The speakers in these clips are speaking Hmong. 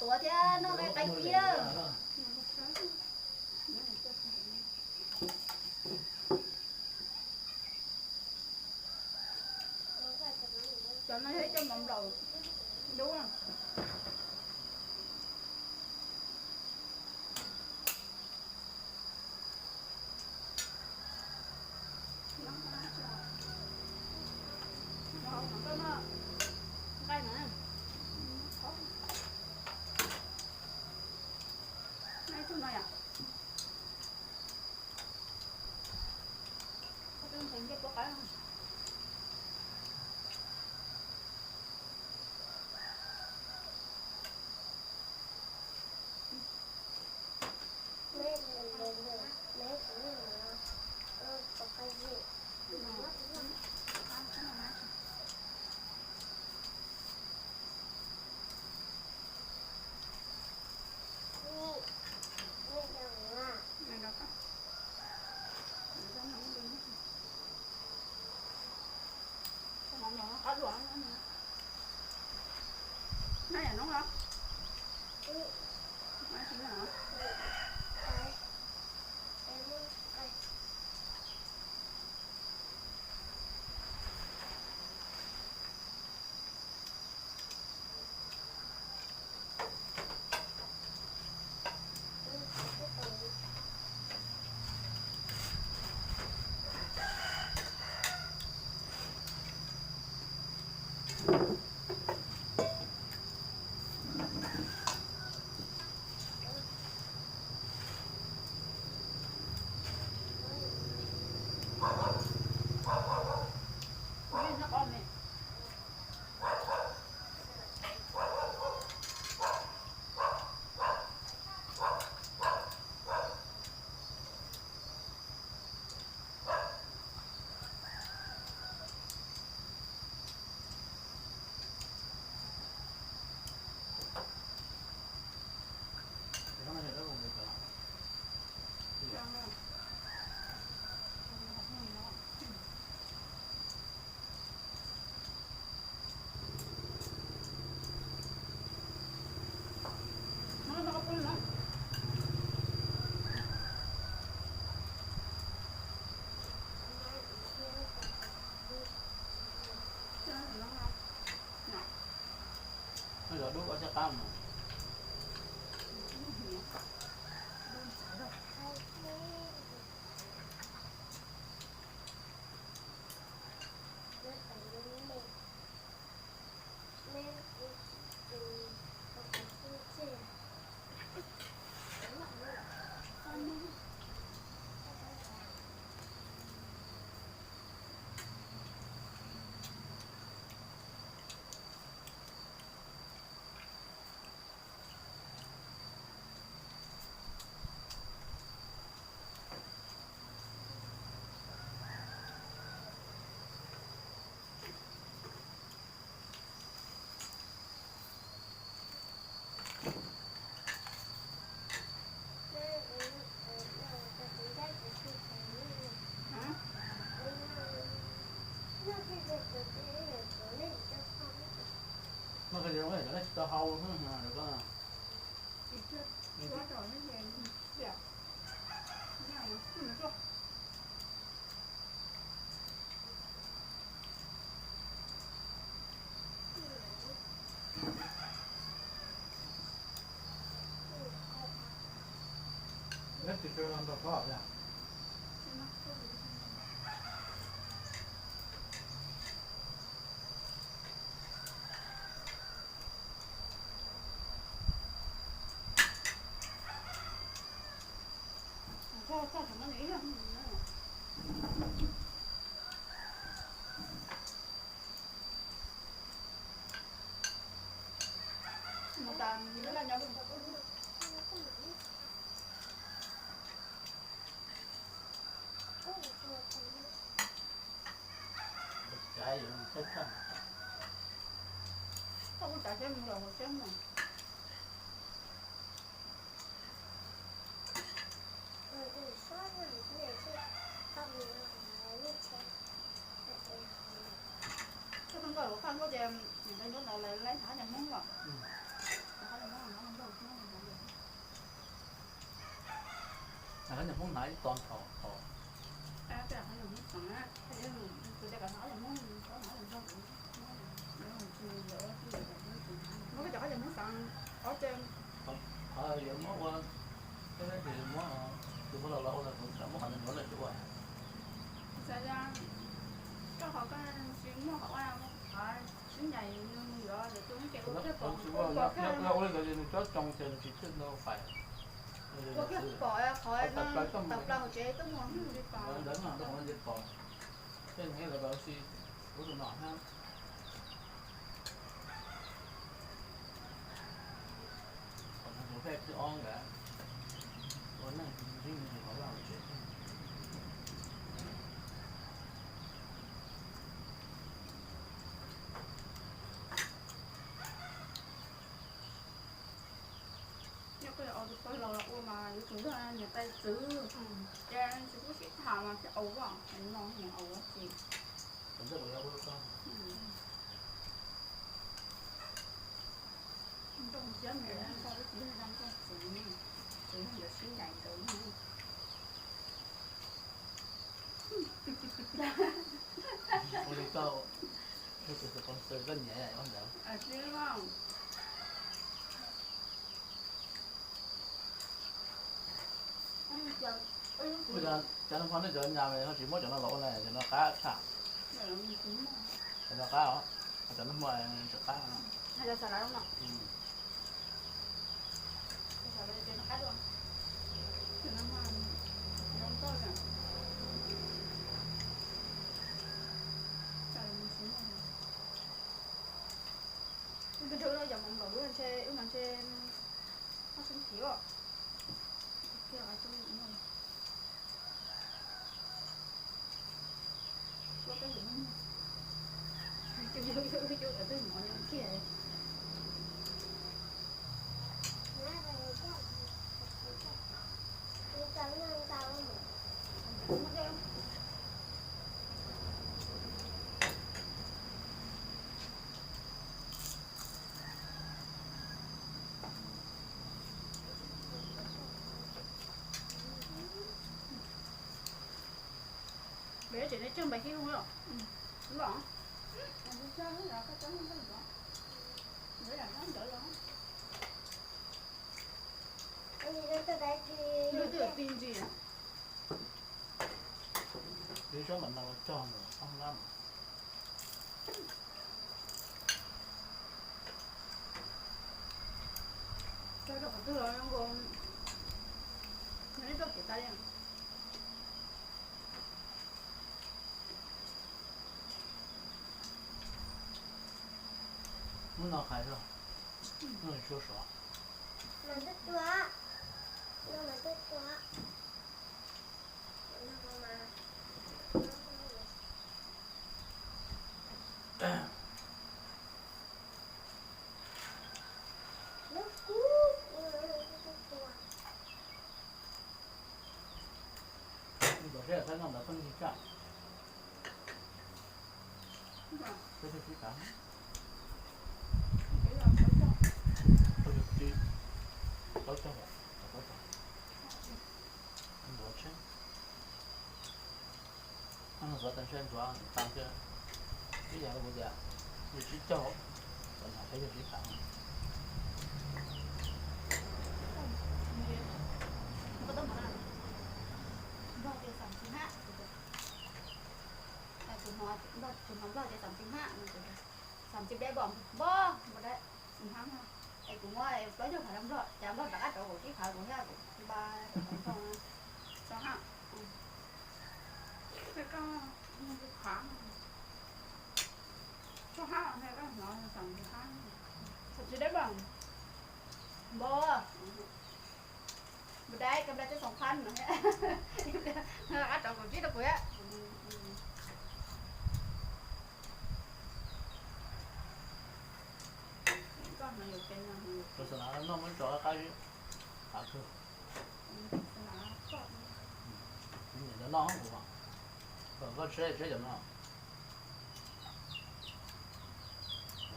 Tuav thiab noj nqaij qab kib lawm. Cov no yog ib co mov nplaum dub. Nqaij na. Nqaij tug no yom. Lov dub ua caj qab no. Noj qhov zoo, cov no tsis tau hau. Neb tsis tsw los nrog koj. Koj tau nkauj lub qaj nkauj ces niam tais ncuab ntawd lawv laib nthav cov Hmoob os. Nthav cov Hmoob no, Koj niam Hmoob hnav ib tog thaum thaum. Qhov yuav muab ua, peb peb tes muab, tus muab los los ua los kuv xav muab qhov ntawd ntxuav lawm tsis ua. Xav, koj qhov koj tsis muaj qhov ua, qhov sib ncaim nws yuav lawv tus ces ua kiag pom, ua kiag, ua li ntawd ces nws cob tsoo ces nws tsis thwj ntau fais. Ua kiag pom qhov tawm plaws hauv tsev tuaj mus li pom. Ntawd no rau qhov no ces pom, tej neeg lawv ua si ua tus no thiab. Qhov no tus phej thib ob nkawd ua neej ntsib nws hauv vaj hauv tsev. Yog koj yuav ua tus poj laus los ua mas yuav tsum yog niam tais txwv, ces tsis pub sib tham mas thiaj ua, no niam ua tsis. Zoo siab mus ua nkauj ib tug zoo nkauj txwv, txwv nkawd sib ncaim nkawd. Ua li koj, tus sponsor koj nyiam ua ntawd. Cov noj hmo nej cov nyas mas ho tsis muab cov no los ua na, cov no qab tshaj. Cov no qab os, cov noj hmo tsis qab. Wb nrhiav wb lub yam mov nplaum lub ntshe wb mas ntshe haj xeeb thiv os. Kiag qab coob no. Cub cub cub cub cov twb mov nyob kiag. Peb tsev nej cog npaim hib los los. Lub twb ti ntsis. Peb sab mam no cog mus qab mus. Cog rau qhov twg los zoo nkaus, nws ib txoj kev tas li. Hnub no qhais zog, hnub no tsuag sov. Ntawm seb yog thaib no ntawd pheej yig tsaj. Peb thiaj sib kav. Plaub caug, plaub caug, plaub caug. Ntxuav tsheb. Ntxuav tas seb ntxuav tas thiab. Ib yam li kuv tias, yog tsib caug, kom nram peb yog sib kav. Nplog tias xam tsis hab, tus hmov Nplog tias xam tsis hab, xam tsis deb npog npog npog deb, xam hab no. Es kuv muab plaub caug phav rau Nplog, cas Nplog rov qab rau kuv tsib phav kuv thiab kuv npa xam hab. Koj, koj, koj hab, koj hnov xam tsis hab, xam tsis deb npog npog. Npau dai kab npla teb xoom phab no, qab rau kuv tsib rau kuv thiab. Tus xav noj muab tso qab qab, qab kawg. Nyiam cov noj kuv, kom koj tsheb tsheb cov no.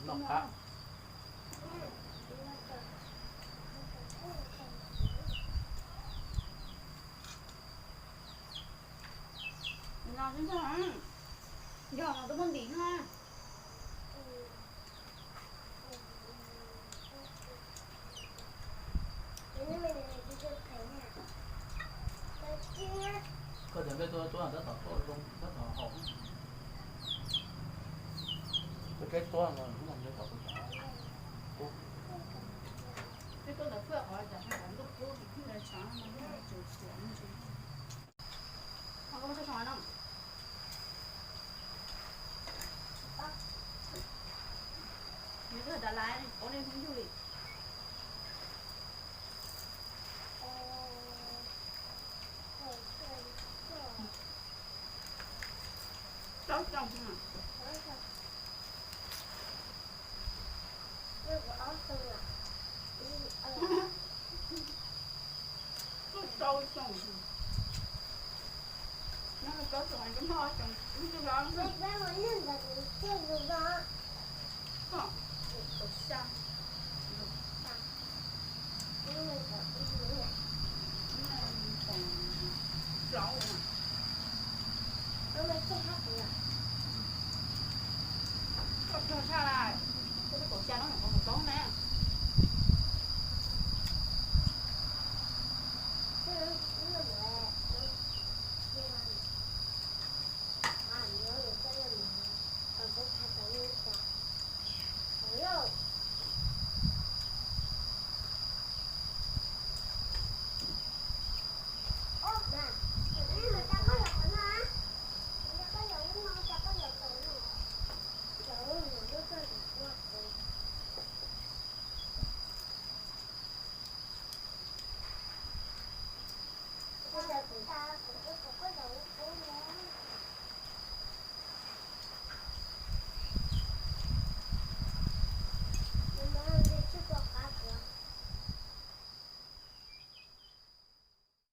Noj qab. Yog no twb muaj ntim no. Koj cov nplej tuaj tuaj tab tom tuaj zoo tab tom haum. Koj teb tuaj no hnub no nyob tom kuv cov qub. Peb tuaj ntawd phuaj qhov cas qhov ntuj qub tim khwj ntawd tshav no tshav no. Ho koj muaj tsob soo no. Nws twb dav laiv ua nej hnub yug li. Plaub xyoo. Plaub xyoo. Nyob plaub xyoo, nyob xyoo, nyob xyoo. Kaum xya. Plaub. Koj txog tshaj lawm, koj twb kaum xya no nyuam qhuav kaum plaub na.